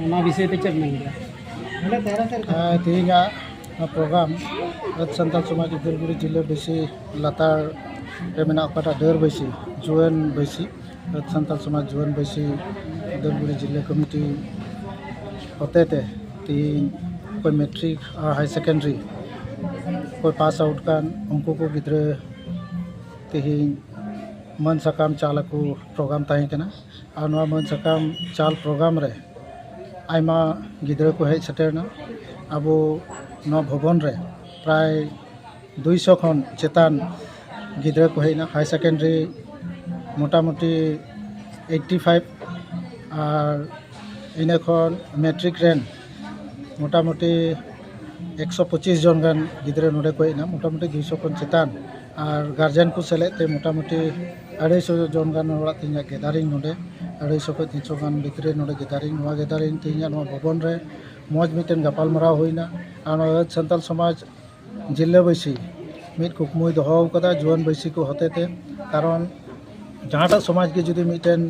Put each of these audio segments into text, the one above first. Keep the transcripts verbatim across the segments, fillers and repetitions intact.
ᱚᱱᱟ ᱵᱤᱥᱚᱭ ᱛᱮ ᱪᱮᱫ ᱢᱮᱱ ᱜᱮᱭᱟ? ᱦᱮᱸ, ᱛᱮᱦᱮᱧᱟᱜ ᱯᱨᱳᱜᱨᱟᱢ ᱟᱹᱫ ᱥᱟᱱᱛᱟᱲ ᱥᱚᱢᱟᱡᱽ ᱩᱫᱟᱞᱜᱩᱲᱤ ᱡᱮᱞᱟ ᱵᱟᱹᱭᱥᱤ ᱞᱟᱛᱟᱨ ᱨᱮ ᱢᱮᱱᱟᱜ ᱚᱠᱟᱴᱟᱜ ᱰᱟᱹᱨ ᱵᱟᱹᱭᱥᱤ, ᱡᱩᱣᱟᱹᱱ ᱵᱟᱹᱭᱥᱤ, ᱟᱹᱫ ᱥᱟᱱᱛᱟᱲ ᱥᱚᱢᱟᱡᱽ ᱡᱩᱣᱟᱹᱱ ᱵᱟᱹᱭᱥᱤ ᱩᱫᱟᱞᱜᱩᱲᱤ ᱡᱮᱞᱟ ᱠᱚᱢᱤᱴᱤ ᱦᱚᱛᱮᱛᱮ ᱛᱮᱦᱮᱧ ᱚᱠᱚᱭ ᱢᱮᱴᱨᱤᱠ ᱟᱨ ᱦᱟᱭᱟᱨ ᱥᱮᱠᱮᱱᱰᱟᱨᱤ ᱚᱠᱚᱭ ᱯᱟᱥ ᱟᱣᱩᱴ ᱠᱟᱱ ᱩᱱᱠᱩ ᱠᱚ ᱜᱤᱫᱽᱨᱟᱹ ᱛᱮᱦᱮᱧ ᱢᱟᱹᱱ ᱥᱟᱠᱟᱢ ᱪᱟᱞ ᱟᱠᱚ ᱯᱨᱳᱜᱨᱟᱢ ᱛᱟᱦᱮᱸ ᱠᱟᱱᱟ᱾ ᱟᱨ ᱱᱚᱣᱟ ᱢᱟᱹᱱ ᱥᱟᱠᱟᱢ ᱪᱟᱞ ᱯᱨᱳᱜᱨᱟᱢ ᱨᱮ ᱟᱭᱢᱟ ᱜᱤᱫᱽᱨᱟᱹ ᱠᱚ ᱦᱮᱡ ᱥᱮᱴᱮᱨ ᱮᱱᱟ᱾ ᱟᱵᱚ ᱱᱚᱣᱟ ᱵᱷᱚᱵᱚᱱ ᱨᱮ ᱯᱨᱟᱭ ᱫᱩᱭᱥᱚ ᱠᱷᱚᱱ ᱪᱮᱛᱟᱱ ᱜᱤᱫᱽᱨᱟᱹ ᱠᱚ ᱦᱮᱡ ᱮᱱᱟ᱾ ᱦᱟᱭᱟᱨ ᱥᱮᱠᱮᱱᱰᱟᱨᱤ ᱢᱚᱴᱟᱢᱩᱴᱤ ᱮᱭᱤᱴᱴᱤ ᱯᱷᱟᱭᱤᱵᱷ, ᱟᱨ ᱤᱱᱟᱹ ᱠᱷᱚᱱ ᱢᱮᱴᱨᱤᱠ ᱨᱮᱱ ᱢᱚᱴᱟᱢᱩᱴᱤ ᱮᱠᱥᱚ ᱯᱚᱸᱪᱤᱥ ᱡᱚᱱ ᱜᱟᱱ ᱜᱤᱫᱽᱨᱟᱹ ᱱᱚᱰᱮ ᱠᱚ ᱦᱮᱡ ᱮᱱᱟ, ᱢᱚᱴᱟᱢᱩᱴᱤ ᱫᱩᱭᱥᱚ ᱠᱷᱚᱱ ᱪᱮᱛᱟᱱ, ᱟᱨ ᱜᱟᱨᱡᱮᱱ ᱠᱚ ᱥᱮᱞᱮᱫ ᱛᱮ ᱢᱚᱴᱟᱢᱩᱴᱤ ᱟᱹᱲᱟᱹᱭᱥᱚ ᱡᱚᱱ ᱜᱟᱱ ᱦᱚᱲᱟᱜ ᱛᱮᱦᱮᱧᱟᱜ ᱜᱮᱫᱟᱨᱤᱝ ᱱᱚᱰᱮ, ᱟᱹᱲᱟᱹᱭᱥᱚ ᱠᱷᱚᱱ ᱛᱤᱱᱥᱚ ᱜᱟᱱ ᱵᱷᱤᱛᱨᱤ ᱱᱚᱰᱮ ᱜᱮᱫᱟᱨᱤᱝ᱾ ᱱᱚᱣᱟ ᱜᱮᱫᱟᱨᱤᱝ ᱛᱮᱦᱮᱧᱟᱜ ᱱᱚᱣᱟ ᱵᱷᱚᱵᱚᱱ ᱨᱮ ᱢᱚᱡᱽ ᱢᱤᱫᱴᱮᱱ ᱜᱟᱯᱟᱞᱢᱟᱨᱟᱣ ᱦᱩᱭᱱᱟ᱾ ᱟᱨ ᱱᱚᱣᱟ ᱟᱹᱫ ᱥᱟᱱᱛᱟᱲ ᱥᱚᱢᱟᱡᱽ ᱡᱮᱞᱟ ᱵᱟᱹᱭᱥᱤ ᱢᱤᱫ ᱠᱩᱠᱢᱩᱭ ᱫᱚᱦᱚ ᱟᱠᱟᱫᱟ ᱡᱩᱣᱟᱹᱱ ᱵᱟᱹᱭᱥᱤ ᱠᱚ ᱦᱚᱛᱮᱛᱮ, ᱠᱟᱨᱚᱱ ᱡᱟᱦᱟᱸᱴᱟᱜ ᱥᱚᱢᱟᱡᱽ ᱜᱮ ᱡᱩᱫᱤ ᱢᱤᱫᱴᱮᱱ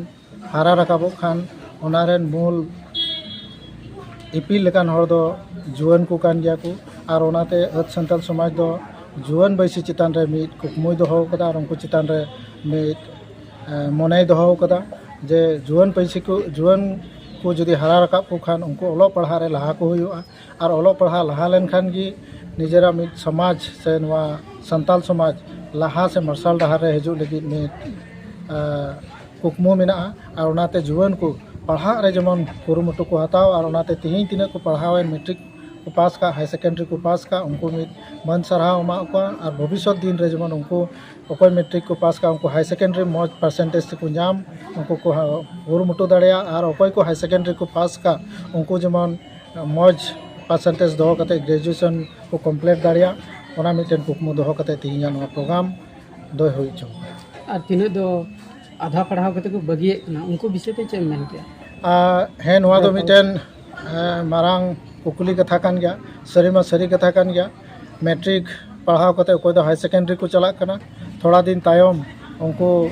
ᱦᱟᱨᱟ ᱨᱟᱠᱟᱵᱚᱜ ᱠᱷᱟᱱ, ᱚᱱᱟ ᱨᱮᱱ ᱢᱩᱞ ᱤᱯᱤᱞ ᱞᱮᱠᱟᱱ ᱦᱚᱲ ᱫᱚ ᱡᱩᱣᱟᱹᱱ ᱠᱚ ᱠᱟᱱ ᱜᱮᱭᱟ ᱠᱚ᱾ ᱟᱨ ᱚᱱᱟᱛᱮ ᱟᱹᱫ ᱥᱟᱱᱛᱟᱲ ᱥᱚᱢᱟᱡᱽ ᱫᱚ ᱡᱩᱣᱟᱹᱱ ᱵᱟᱹᱭᱥᱤ ᱪᱮᱛᱟᱱ ᱨᱮ ᱢᱤᱫ ᱠᱩᱠᱢᱩᱭ ᱫᱚᱦᱚ ᱟᱠᱟᱫᱟ ᱟᱨ ᱩᱱᱠᱩ ᱪᱮᱛᱟᱱ ᱨᱮ ᱢᱤᱫ, ᱮ, ᱢᱚᱱᱮᱭ ᱫᱚᱦᱚ ᱟᱠᱟᱫᱟ ᱡᱮ ᱡᱩᱣᱟᱹᱱ ᱵᱟᱹᱭᱥᱤ ᱠᱚ, ᱡᱩᱣᱟᱹᱱ ᱠᱚ ᱡᱩᱫᱤ ᱦᱟᱨᱟ ᱨᱟᱠᱟᱵ ᱠᱚ ᱠᱷᱟᱱ ᱩᱱᱠᱩ ᱚᱞᱚᱜ ᱯᱟᱲᱦᱟᱜ ᱨᱮ ᱞᱟᱦᱟ ᱠᱚ ᱦᱩᱭᱩᱜᱼᱟ᱾ ᱟᱨ ᱚᱞᱚᱜ ᱯᱟᱲᱦᱟᱜ ᱞᱟᱦᱟ ᱞᱮᱱᱠᱷᱟᱱ ᱜᱮ ᱱᱤᱡᱮᱨᱟᱜ ᱢᱤᱫ ᱥᱚᱢᱟᱡᱽ ᱥᱮ ᱱᱚᱣᱟ ᱥᱟᱱᱛᱟᱲ ᱥᱚᱢᱟᱡᱽ ᱞᱟᱦᱟ ᱥᱮ ᱢᱟᱨᱥᱟᱞ ᱰᱟᱦᱟᱨ ᱨᱮ ᱦᱤᱡᱩᱜ ᱞᱟᱹᱜᱤᱫ ᱢᱤᱫ, ᱮ, ᱠᱩᱠᱢᱩ ᱢᱮᱱᱟᱜᱼᱟ᱾ ᱟᱨ ᱚᱱᱟᱛᱮ ᱡᱩᱣᱟᱹᱱ ᱠᱚ ᱯᱟᱲᱦᱟᱜ ᱨᱮ ᱡᱮᱢᱚᱱ ᱠᱩᱨᱩᱢᱩᱴᱩ ᱠᱚ ᱦᱟᱛᱟᱣ, ᱟᱨ ᱚᱱᱟᱛᱮ ᱛᱮᱦᱮᱧ ᱛᱤᱱᱟᱹᱜ ᱠᱚ ᱯᱟᱲᱦᱟᱣᱮᱱ ᱢᱮᱴᱨᱤᱠ ᱠᱚ ᱯᱟᱥ ᱠᱟᱜ, ᱦᱟᱭᱟᱨ ᱥᱮᱠᱮᱱᱰᱟᱨᱤ ᱠᱚ ᱯᱟᱥ ᱠᱟᱜ, ᱩᱱᱠᱩ ᱢᱤᱫ ᱢᱟᱹᱱ ᱥᱟᱨᱦᱟᱣ ᱮᱢᱟᱜ ᱠᱚᱣᱟ᱾ ᱟᱨ ᱵᱷᱚᱵᱤᱥᱥᱚᱛ ᱫᱤᱱ ᱨᱮ ᱡᱮᱢᱚᱱ ᱩᱱᱠᱩ ᱚᱠᱚᱭ ᱢᱮᱴᱨᱤᱠ ᱠᱚ ᱯᱟᱥ ᱠᱟᱜ, ᱩᱱᱠᱩ ᱦᱟᱭᱟᱨ ᱥᱮᱠᱮᱱᱰᱟᱨᱤ ᱢᱚᱡᱽ ᱯᱟᱨᱥᱮᱱᱴᱮᱡᱽ ᱛᱮᱠᱚ ᱧᱟᱢ, ᱩᱱᱠᱩ ᱠᱚ ᱦᱟ-, ᱠᱩᱨᱩᱢᱩᱴᱩ ᱫᱟᱲᱮᱭᱟᱜ᱾ ᱟᱨ ᱚᱠᱚᱭ ᱠᱚ ᱦᱟᱭᱟᱨ ᱥᱮᱠᱮᱱᱰᱟᱨᱤ ᱠᱚ ᱯᱟᱥ ᱠᱟᱜ, ᱩᱱᱠᱩ ᱡᱮᱢᱚᱱ ᱢᱚᱡᱽ ᱯᱟᱨᱥᱮᱱᱴᱮᱡᱽ ᱫᱚᱦᱚ ᱠᱟᱛᱮ ᱜᱨᱮᱡᱩᱭᱮᱥᱚᱱ ᱠᱚ ᱠᱚᱢᱯᱞᱤᱴ ᱫᱟᱲᱮᱭᱟᱜ, ᱚᱱᱟ ᱢᱤᱫᱴᱮᱱ ᱠᱩᱠᱢᱩ ᱫᱚᱦᱚ ᱠᱟᱛᱮ ᱛᱮᱦᱮᱧᱟᱜ ᱱᱚᱣᱟ ᱯᱨᱳᱜᱨᱟᱢ ᱫᱚᱭ ᱦᱩᱭ ᱦᱚᱪᱚ ᱠᱟᱱᱟ᱾ ᱟᱨ ᱛᱤᱱᱟᱹᱜ ᱫᱚ ᱟᱫᱷᱟ ᱯᱟᱲᱦᱟᱣ ᱠᱟᱛᱮ ᱠᱚ ᱵᱟᱹᱜᱤᱭᱮᱫ ᱠᱟᱱᱟ, ᱩᱱᱠᱩ ᱵᱤᱥᱚᱭ ᱛᱮ ᱪᱮᱫ ᱮᱢ ᱢᱮᱱ ᱠᱮᱭᱟ? ᱟᱨ ᱦᱮᱸ, ᱱᱚᱣᱟ ᱫᱚ ᱦᱮᱸ, ᱢᱤᱫᱴᱮᱱ, ᱮᱸ, ᱢᱟᱨᱟᱝ ᱠᱩᱠᱞᱤ ᱠᱟᱛᱷᱟ ᱠᱟᱱ ᱜᱮᱭᱟ᱾ ᱥᱟᱹᱨᱤ ᱢᱟ ᱥᱟᱹᱨᱤ ᱠᱟᱛᱷᱟ ᱠᱟᱱ ᱜᱮᱭᱟ, ᱢᱮᱴᱨᱤᱠ ᱯᱟᱲᱦᱟᱣ ᱠᱟᱛᱮ ᱚᱠᱚᱭ ᱫᱚ ᱦᱟᱭᱟᱨ ᱥᱮᱠᱮᱱᱰᱟᱨᱤ ᱠᱚ ᱪᱟᱞᱟᱜ ᱠᱟᱱᱟ, ᱛᱷᱚᱲᱟ ᱫᱤᱱ ᱛᱟᱭᱚᱢ ᱩᱱᱠᱩ,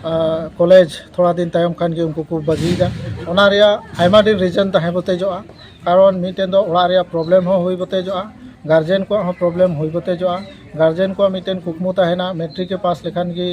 ᱟᱸ, ᱠᱚᱞᱮᱡᱽ, ᱛᱷᱚᱲᱟ ᱫᱤᱱ ᱛᱟᱭᱚᱢ ᱠᱷᱟᱱ ᱜᱮ ᱩᱱᱠᱩ ᱠᱚ ᱵᱟᱹᱜᱤᱭᱮᱫᱟ᱾ ᱚᱱᱟ ᱨᱮᱭᱟᱜ ᱟᱭᱢᱟ ᱰᱷᱮᱨ ᱨᱤᱡᱮᱱ ᱛᱟᱦᱮᱸ ᱵᱚᱛᱮᱡᱚᱜᱼᱟ, ᱠᱟᱨᱚᱱ ᱢᱤᱫᱴᱮᱱ ᱫᱚ ᱚᱲᱟᱜ ᱨᱮᱭᱟᱜ ᱯᱨᱚᱵᱞᱮᱢ ᱦᱚᱸ ᱦᱩᱭ ᱵᱚᱛᱮᱡᱚᱜᱼᱟ, ᱜᱟᱨᱡᱮᱱ ᱠᱚᱣᱟᱜ ᱦᱚᱸ ᱯᱨᱚᱵᱞᱮᱢ ᱦᱩᱭ ᱵᱚᱛᱮᱡᱚᱜᱼᱟ᱾ ᱜᱟᱨᱡᱮᱱ ᱠᱚᱣᱟᱜ ᱢᱤᱫᱴᱮᱱ ᱠᱩᱠᱢᱩ ᱛᱟᱦᱮᱱᱟ, ᱢᱮᱴᱨᱤᱠ ᱮ ᱯᱟᱥ ᱞᱮᱠᱷᱟᱱ ᱜᱮ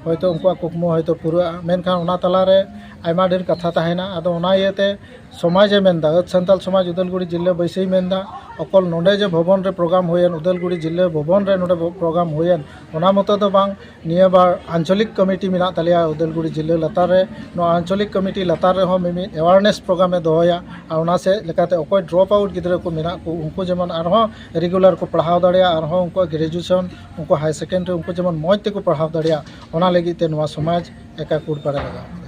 ᱦᱚᱭᱛᱳ ᱩᱱᱠᱩᱣᱟᱜ ᱠᱩᱠᱢᱩ ᱦᱚᱭᱛᱳ ᱯᱩᱨᱟᱹᱜᱼᱟ, ᱢᱮᱱᱠᱷᱟᱱ ᱚᱱᱟ ᱛᱟᱞᱟᱨᱮ ᱟᱭᱢᱟ ᱰᱷᱮᱨ ᱠᱟᱛᱷᱟ ᱛᱟᱦᱮᱱᱟ᱾ ᱟᱫᱚ ᱚᱱᱟ ᱤᱭᱟᱹᱛᱮ ᱥᱚᱢᱟᱡᱽ ᱮ ᱢᱮᱱᱫᱟ, ᱟᱹᱫ ᱥᱟᱱᱛᱟᱞ ᱥᱚᱢᱟᱡᱽ ᱩᱫᱟᱞᱜᱩᱲᱤ ᱡᱤᱞᱟᱹ ᱵᱟᱹᱭᱥᱟᱹᱭ ᱢᱮᱱᱫᱟ, ᱚᱠᱚᱞ ᱱᱚᱰᱮ ᱡᱮ ᱵᱷᱚᱵᱚᱱ ᱨᱮ ᱯᱨᱳᱜᱨᱟᱢ ᱦᱩᱭᱮᱱ, ᱩᱫᱟᱞᱜᱩᱲᱤ ᱡᱤᱞᱟᱹ ᱵᱷᱚᱵᱚᱱ ᱨᱮ ᱱᱚᱰᱮ ᱯᱨᱳᱜᱨᱟᱢ ᱦᱩᱭᱮᱱ, ᱚᱱᱟ ᱢᱚᱛᱚ ᱫᱚ ᱵᱟᱝ᱾ ᱱᱤᱭᱟᱹ ᱵᱟᱨ ᱟᱧᱪᱚᱞᱤᱠ ᱠᱚᱢᱤᱴᱤ ᱢᱮᱱᱟᱜ ᱛᱟᱞᱮᱭᱟ ᱩᱫᱟᱞᱜᱩᱲᱤ ᱡᱤᱞᱟᱹ ᱞᱟᱛᱟᱨ ᱨᱮ᱾ ᱱᱚᱣᱟ ᱟᱧᱪᱚᱞᱤᱠ ᱠᱚᱢᱤᱴᱤ ᱞᱟᱛᱟᱨ ᱨᱮᱦᱚᱸ ᱢᱤᱢᱤᱫ ᱮᱣᱟᱨᱱᱮᱥ ᱯᱨᱳᱜᱨᱟᱢ ᱮ ᱫᱚᱦᱚᱭᱟ, ᱟᱨ ᱚᱱᱟ ᱥᱮᱫ ᱞᱮᱠᱟᱛᱮ ᱚᱠᱚᱭ ᱰᱨᱚᱯ ᱟᱣᱩᱴ ᱜᱤᱫᱽᱨᱟᱹ ᱠᱚ ᱢᱮᱱᱟᱜ ᱠᱚ, ᱩᱱᱠᱩ ᱡᱮᱢᱚᱱ ᱟᱨᱦᱚᱸ ᱨᱮᱜᱩᱞᱟᱨ ᱠᱚ ᱯᱟᱲᱦᱟᱣ ᱫᱟᱲᱮᱭᱟᱜᱼᱟ, ᱟᱨᱦᱚᱸ ᱩᱱᱠᱩᱣᱟᱜ ᱜᱨᱮᱡᱩᱭᱮᱥᱚᱱ, ᱩᱱᱠᱩ ᱦᱟᱭᱟᱨ ᱥᱮᱠᱮᱱᱰᱟᱨᱤ, ᱩᱱᱠᱩ ᱡᱮᱢᱚᱱ ᱢᱚᱡᱽ ᱛᱮᱠᱚ ᱯᱟᱲᱦᱟᱣ ᱫᱟᱲᱮᱭᱟᱜ, ᱚᱱᱟ ᱞᱟᱹᱜᱤᱫ ᱛᱮ ᱱᱚᱣᱟ ᱥᱚᱢᱟᱡᱽ ᱮᱠᱟᱠᱩᱲ ᱯᱟᱲᱟ ᱞᱟᱜᱟᱣ᱾